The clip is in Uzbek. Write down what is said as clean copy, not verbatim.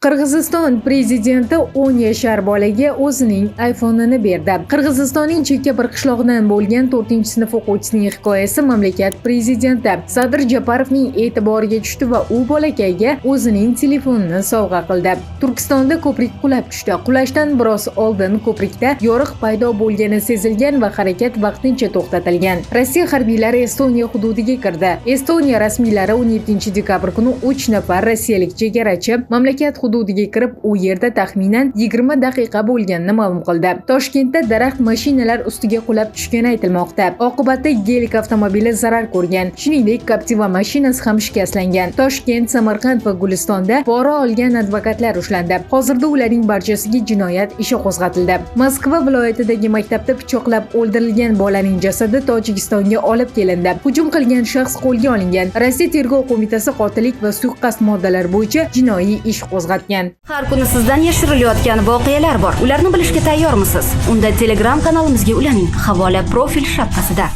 Qirg'iziston prezidenti 10 yashar bolaga o'zining iPhone'ini berdi. Qirg'izistonning chekka bir qishlog'idan bo'lgan 4-sinf o'quvchisining hikoyasi mamlakat prezidenti Sadir Japarovning e'tiboriga tushdi va u bolakayga o'zining telefonini sovg'a qildi. Turkistonda ko'prik qulab tushdi. Qulashdan biroz oldin ko'prikda yoriq paydo bo'lgani sezilgan va harakat vaqtincha to'xtatilgan. Rossiya harbiylari Estoniya hududiga kirdi. Estoniya rasmiylari 17 dekabr kuni 3 nafar rossiyalik chegarachi mamlakat hududiga kirib, u yerda taxminan 20 daqiqa bo'lganini ma'lum qildi. Toshkentda daraxt mashinalar ustiga qulab tushgani aytilmoqda. Oqibatda Gelik avtomobili zarar ko'rgan. Shuningdek, Captiva mashinasi ham shikastlangan. Toshkent, Samarqand va Gulistonda pora olgan advokatlar ushlandi. Hozirda ularning barchasiga jinoyat ishi qo'zg'atildi. Moskva viloyatidagi maktabda pichoqlab o'ldirilgan bolaning jasadi Tojikistonga olib kelindi. Hujum qilgan shaxs qo'lga olingan. Rossiya Tergov qo'mitasi qotillik va suiqasd moddalari bo'yicha jinoiy ish qo'zg'atgan. Har kuni sizdan yashirilayotgan voqealar bor. Ularni bilishga tayyormisiz? Unda Telegram kanalimizga ulaning. Havola profil shapkasida.